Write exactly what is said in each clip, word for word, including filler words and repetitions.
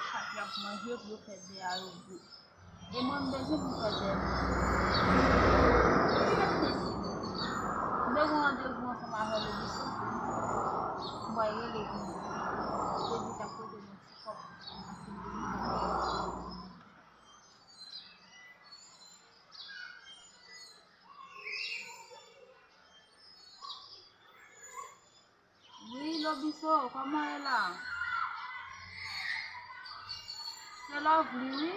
Sa k ap manje pou yo fè bè a yo gou. E mwen, m bezwen pou m fè bè m. Kèt mesye, m te gen randevou ansanm avè Lobison. M pral rele kounye a. Yo di t ap prete m yon ti kòb. Wi, Lobiso, kòman e la? Se Lovely, wi.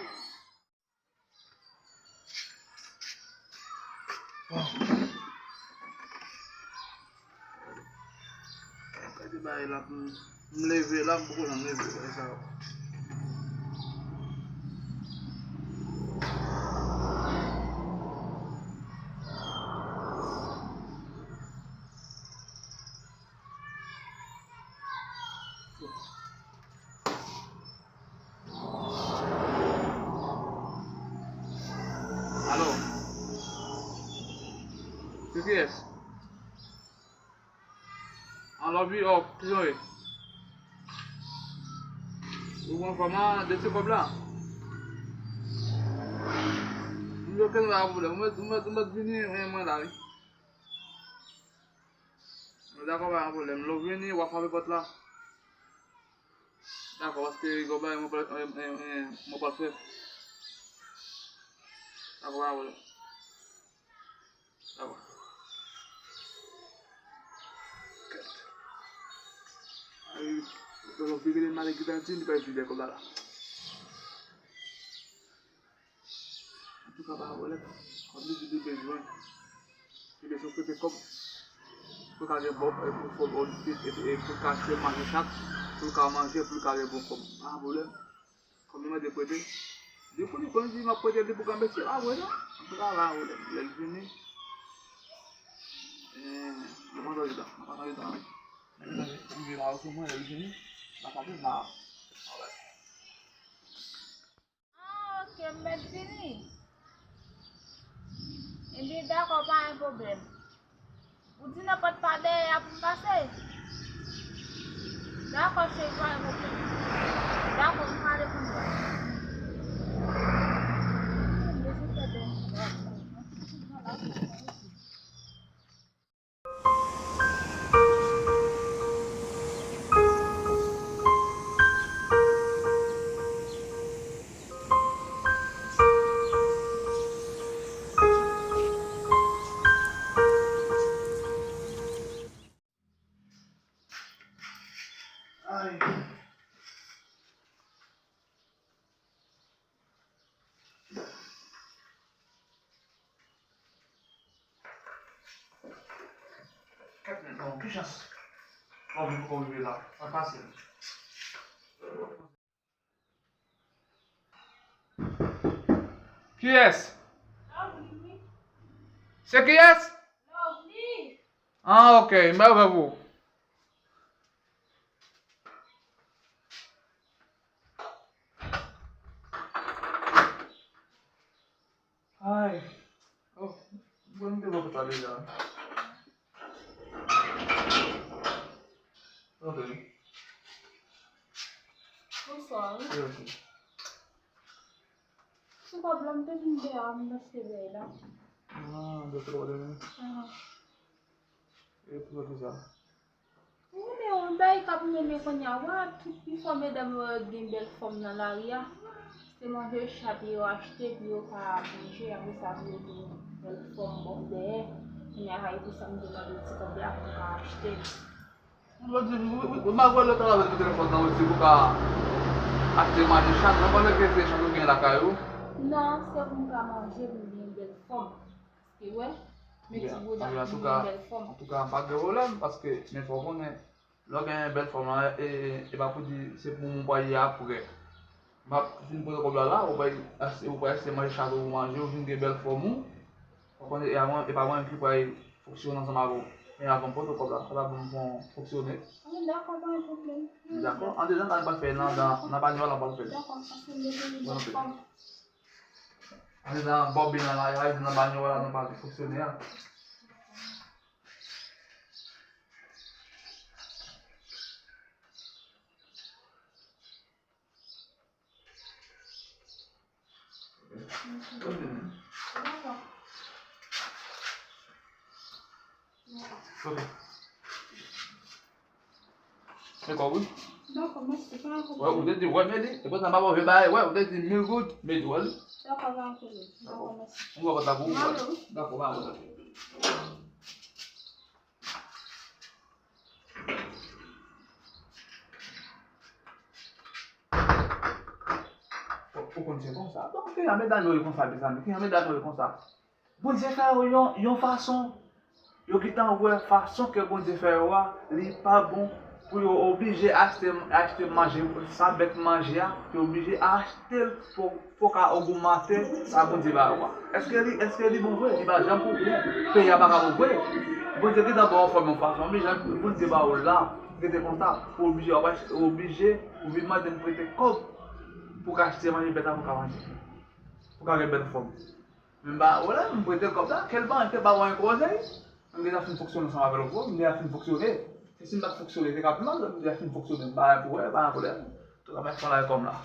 Gade bagay la, m, m leve la, m poko janm leve, bagay sa yo. Alo? Se kiyès? An lòbi, ò, kijan w ye? Ou pran fòm an de ti kòb la? M di okenn bagay pwoblèm. Ou mèt, ou mèt, ou mèt vini, e mwen la, wi. Dakò, pa gen pwoblèm. Lè w vini, w ap frape pòt la. Dakò, paske gon bagay mwen pral, e, e, e, mwen pral fè. Dakò, pa gen pwoblèm. Dakò. Kèt. Ay, lè w vire l, male ki tanti, li pa vide kòb la la. Antouka, pa gen pwoblèm. Kòm li di li bezwen, li bezwen prete kòb pou l ka gen bon, e, pou fò bon, e, e, e, pou l ka achte manje chak, pou l ka manje, pou l ka gen bon kòb. Pa gen pwoblèm. Kòm li mande prete, di pou li konn di m ap prete li pou granmesi, pa vre non. Antouka, pa gen pwoblèm. Lè l vini, e, nou pa pran tan, nou pa pran tan. Lè l rive la, sou mwen, lè l vini, n ap pale la. Alright. Ah, ok, m mèt vini. Ebyen, dakò, pa gen pwoblèm. Ou di nan pòt pa dèyè a pou m pase? Dakò, cheri, pa gen pwoblèm. Dakò, m pale pou m wè. Hmm, bezwen fè bèl. Ay. Kat nèt non, ki chans. Bon, mwen poko rive la. Mwen pase. Kiyès? Se kiyès? Ah, ok, m ap vè pou ou. Ay. Oh, mwen te wè pou ta deja. Ok. Bonswa, wi. Wi, ok. Sou kòb la, m te vin dèyè a, m achte bèy la. Ah, de pwoblèm. Ah. E pou ki sa? Ou konnen yon bèy k ap mennen kounye a, wa, tout pifò medam yo gen bèl fòm nan lari a. Se manje chat yo achte pou yo ka manje, apre sa pou yo gen bèl fòm bon dèyè. Kounye a, e pou sa m te mande ti kòb la pou m ka achte. Jodi, ou, ou, ou, malgre lè w t al avè l nan telefòn nan, ou di pou ka achte manje chat, nan pandan ke se chat ou gen lakay ou? Non, se pou m ka manje, pou m gen bèl fòm. Paske, wè, men ti bouda, men bèl fòm. Antouka, antouka, pa gen pwoblèm, paske, men fò w konnen, lè w gen bèl fòm lan, e, e, e pa pou di se pou mwen pral ye apre. M ap fin pote kòb la la, ou pral achte, ou pral achte manje chat ou manje, ou vin gen bèl fòm ou. Ou konnen, e pa mwen, e pa mwen ki pral fonksyone ansanm avè w. Men avan m pote kòb la, fò w ta ban m fè yon fonksyone. Wi, dakò, pa gen pwoblèm. Dakò, andedan, n pral fè nan, nan, nan banyo a, n pral fè. Dakò, paske m bezwen yon bèl fòm. Andedan bòb nan la, nan banyo a, n pral fonksyone a. Ok. Se kòb wi. Dakò, mèsi. Pa gen pwoblèm. Wè, ou te di, wè, medi. E poutan m pa ba w vye bagay, wè, ou te di mil goud, medi, wè. Dakò, pa gen pwoblèm. Dakò, mèsi. M wè pòt la pou ou, wè. Dakò, pa gen pwoblèm. Ou konn se konsa. Donk, ki jan medam yo ye konsa, mezanmi? Ki jan medam yo ye konsa? Bondye fè yo yon, yon fason, yo gentan wè fason ke Bondye fè yo a, li pa bon pou yo oblije achte, achte manje, sa bèt manje a, yo oblije achte l pou, pou ka ogmante sa Bondye ba yo a. Èske li, èske li bon vre? Li pa janm pou bon. Peyi a pa ka bon vre. Bondye gentan ba w fòm yon fason, men jan Bondye ba w la, rete konsa, ou oblije, w ap achte, ou oblije, ou vin mande m prete kòb pou ka achte manje bèt la pou ka manje. Pou ka gen bèl fòm. Men m pa wè la, m prete l kòb la, kèl bank te ba w ankò, cheri? M gentan fin fonksyone ansanm avè l, ou konprann? M gentan fin fonksyone. Se si m pa t fonksyone, te ka pi mal, men m gentan fin fonksyone, m pa gen pwoblèm, pa gen pwoblèm. Antouka, mèsi ansanm avè kòm la.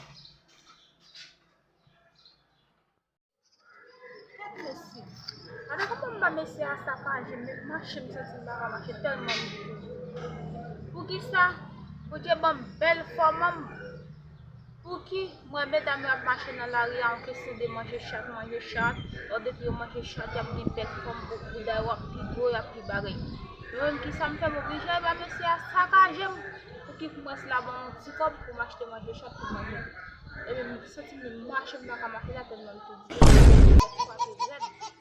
Gad mesye. Gade kòman m ba mesye a sakaje m, li mache, m santi m pa ka mache tèlman m. Poukisa? Bondye ban m bèl fòm an m. Pouki m wè medam yo ap mache nan lari a, yon kesyon de manje chat, manje chat, lò depi yo manje chat, y ap gen bèl fòm, bouda yo ap pi gwo, y ap pi bagay. Mwen menm, kisa m fè, m oblije ba mesye a sakaje m. Pouki pou mwen, sila ban m yon ti kòb pou m achte manje chat pou manje. Ebyen, m santi m mache, m pa ka mache la, tèlman m tou di. Frape rèd.